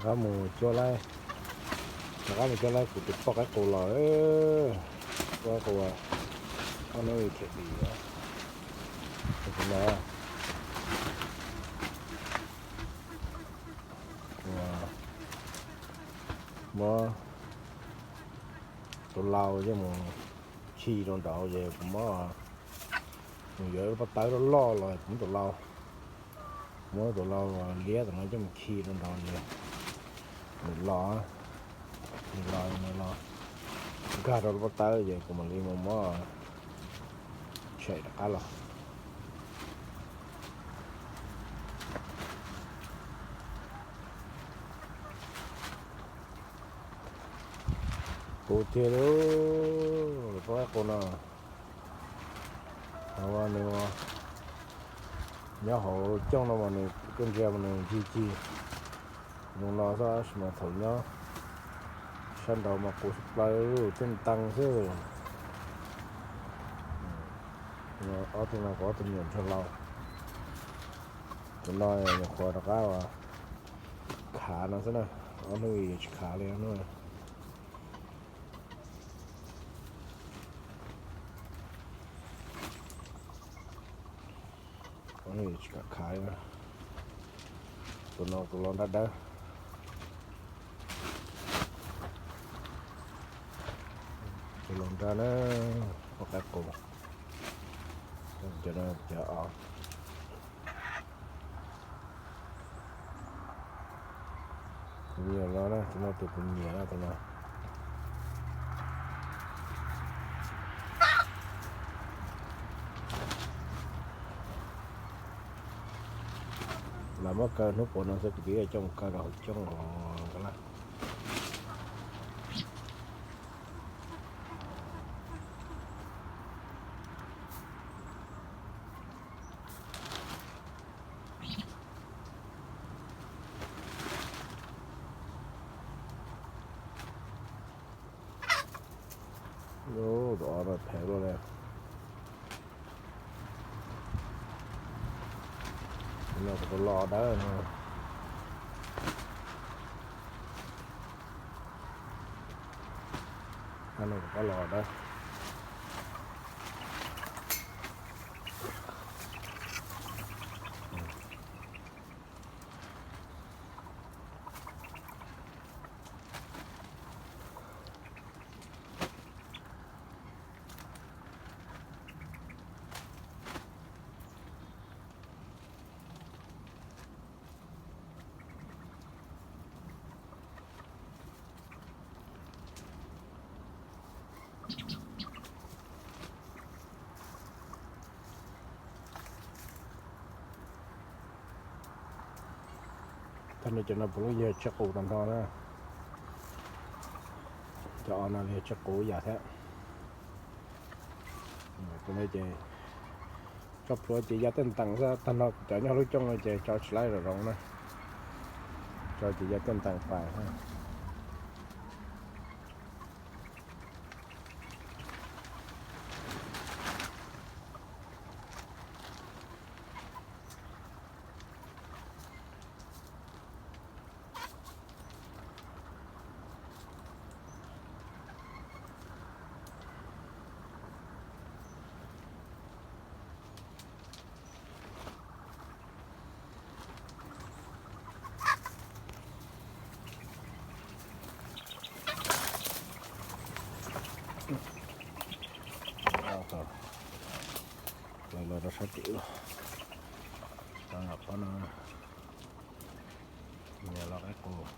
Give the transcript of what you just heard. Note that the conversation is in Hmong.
Rov mus cuab laib, rov qab mus cuab laib kuv tus poj qaib qus los, poj qaib qus, ob hnub li thiam dim no. Muab tus lau coj mus khi rau nraud ces kuv muab, mus yuav lub pob tawb loj loj los kuv muab tus lau, muab tus lau liab tom no coj mus khi rau nraud ces nws los, nws los, nws los nkag rau lub pob tawb ces kuv mam li mus muab tshem rov qab los. Qus tiag li, poj qaib qus no. Nws nyob hauv cooj no mas nws koj ntsia mas nws ncig cig zoo no xwb, tab sis mas thaum nyob sab nraud mas qus tshaj plaws, tej ntees xwb. Ob tug no kuv ob tug me nyuam ntsuag laus. Tus no nyuam qhuav rov qab khav no xwb na, ob hnub yuav tsis khav li no. Tsis kam khav, tus no tus lau nrab dawb, tus lau nrab na, poj qaib qus, cov no cov os. Tus me nyuam no na, tus no tus kuv nyiam na, tus no. Lam muab kaw hnub puas no xwb kuv twb yuav coj mus kaw rau hauv cooj os. Tus os no phem luaj li. No kuv tus los dawb no. No kuv tus los dawb. Tag nrho cov no puav leej yog tsiaj qus tag nrho na. Cov os no yog tsiaj qus yam thiab. Ces tso plhuav ces ya tej ntees xwb, tag nrho cov nyob lub cooj no ces tso tsis laib zoo zoo na. Tso ces ya tej ntees pais xwb. Los rau sab tim, tau nram pob no, nyiam los qaib qus.